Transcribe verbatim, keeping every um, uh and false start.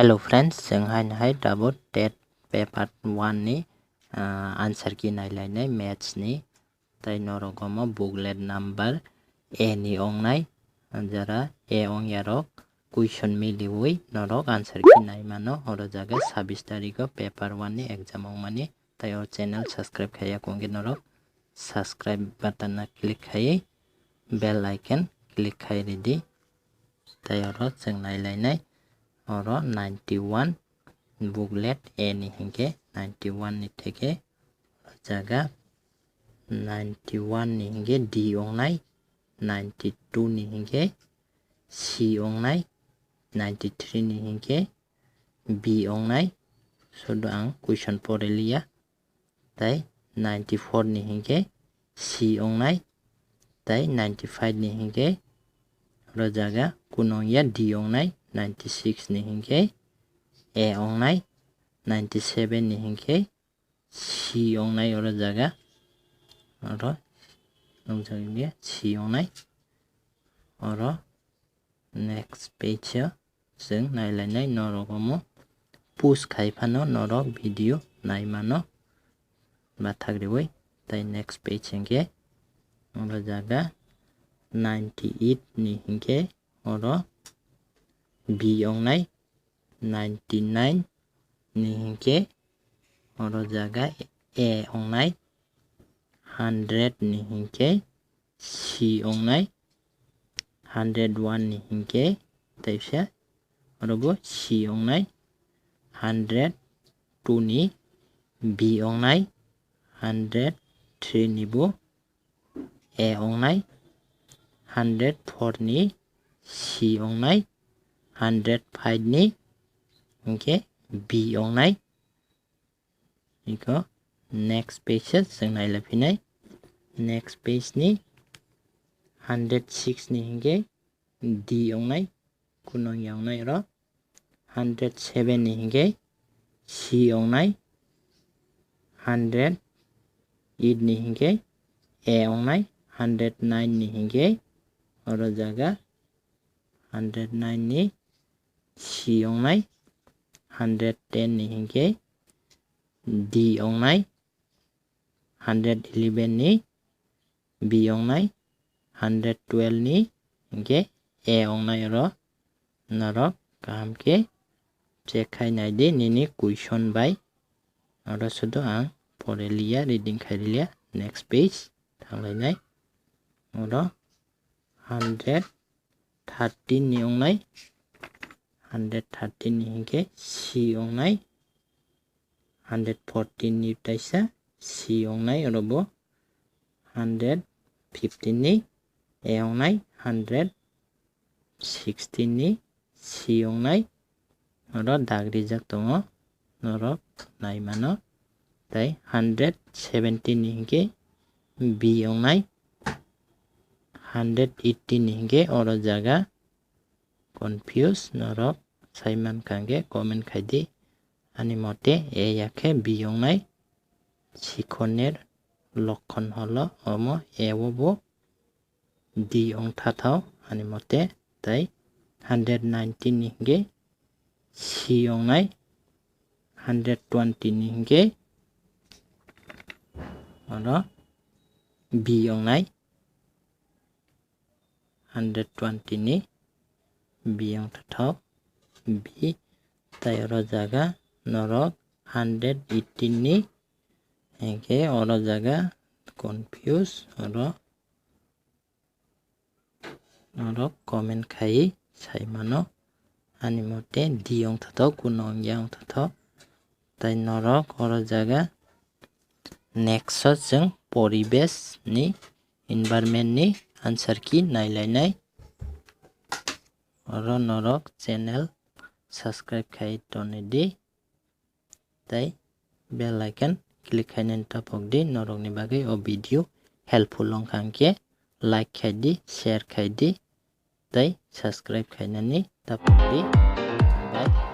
Hello friends, chwng haino hai double tet paper one ni, ah, answer key nailainai maths ni. Tai norok omo booklet number A ni ongnai, jara A ongyarok question miliwi norok answer key naimano. Oro jaga sabbish tarikh o paper one ni exam ongmani. Tai o channel subscribe khaiya kongkhe norok subscribe button no click khaiwi bell icon click khai ridi. Tai oro chwng nailainai, oro ninety one booklet A ni hinkhe ninety one ni theke o jaga ninety one ni hinkhe D ongnai, ninety two ni hinkhe C ongnai, ninety three ni hinkhe B ongnai. Sudu ang question pore liya. Tai ninety four ni hinkhe C ongnai, tai ninety five ni hinkhe oro jaga kunu ongya D ongnai, ninety six ni hinkhe A ongnai, ninety seven ni hinkhe C ongnai oro jaga, oro nukjagwi C ongnai. Oro next page o chwng nailainai, norok omo push khai phano norok video naimano bathak riwi. Tai next page hinkhe oro jaga ninety eight ni hinkhe oro B ongnai, ninety nine ni hinkhe oro jaga A ongnai, hundred ni hinkhe C ongnai, hundred one ni hinkhe taisa oro bo C ongnai, hundred two ni B ongnai, hundred three ni bo A ongnai, hundred four ni C ongnai, hundred five ni hinkhe B ongnai. Iko next page o chwng nailai phinai. Next page ni hundred six ni hinkhe D ongnai, kunu ongya ongnai oro. Hundred seven ni hinkhe C ongnai, hundred eight ni hinkhe A ongnai, hundred nine ni hinkhe oro jaga hundred nine ni C ongnai, hundred ten ni hinkhe D ongnai, hundred eleven ni B ongnai, hundred twelve ni hinkhe A ongnai oro. Norok kaham khe check khai nai di nini question bai. Oro sudu ang pore liya, reading khai liya. Next page thanglainai. Oro hundred thirteen ni ongnai, hundred thirteen ni hinkhe C ongnai, hundred fourteen ni taisa C ongnai oro bo, hundred fifteen ni A ongnai, hundred sixteen ni C ongnai oro dag rijak tongo, norok nai mano. Tai hundred seventeen ni hinkhe B ongnai, hundred eighteen ni hinkhe oro jaga confuse norok sai mankha hinkhe comment khai di. Ani mote A ya khe B ongnai, sikhoner lokhon holo omo A o bo D ongthathao ani mote, tai hundred nineteen ni hinkhe C ongnai, hundred twenty ni hinkhe oro B ongnai, hundred twenty ni B ongthathao B, tai oro jaga norok hundred eighteen ni hinkhe oro jaga confuse oro norok comment khai sai mano. Ani mote D ongthathao, kunu ongya ongthathao. Tai norok oro jaga next o chwng poribesh ni, environment ni answer key nailainai. Oro norok channel subscribe khai toni di. Tai bell icon click khainani tapok di. Norokni bagwi o video helpful wngkha hinkhe like khai di, share khai di, tai subscribe khainani tapok di. Bye.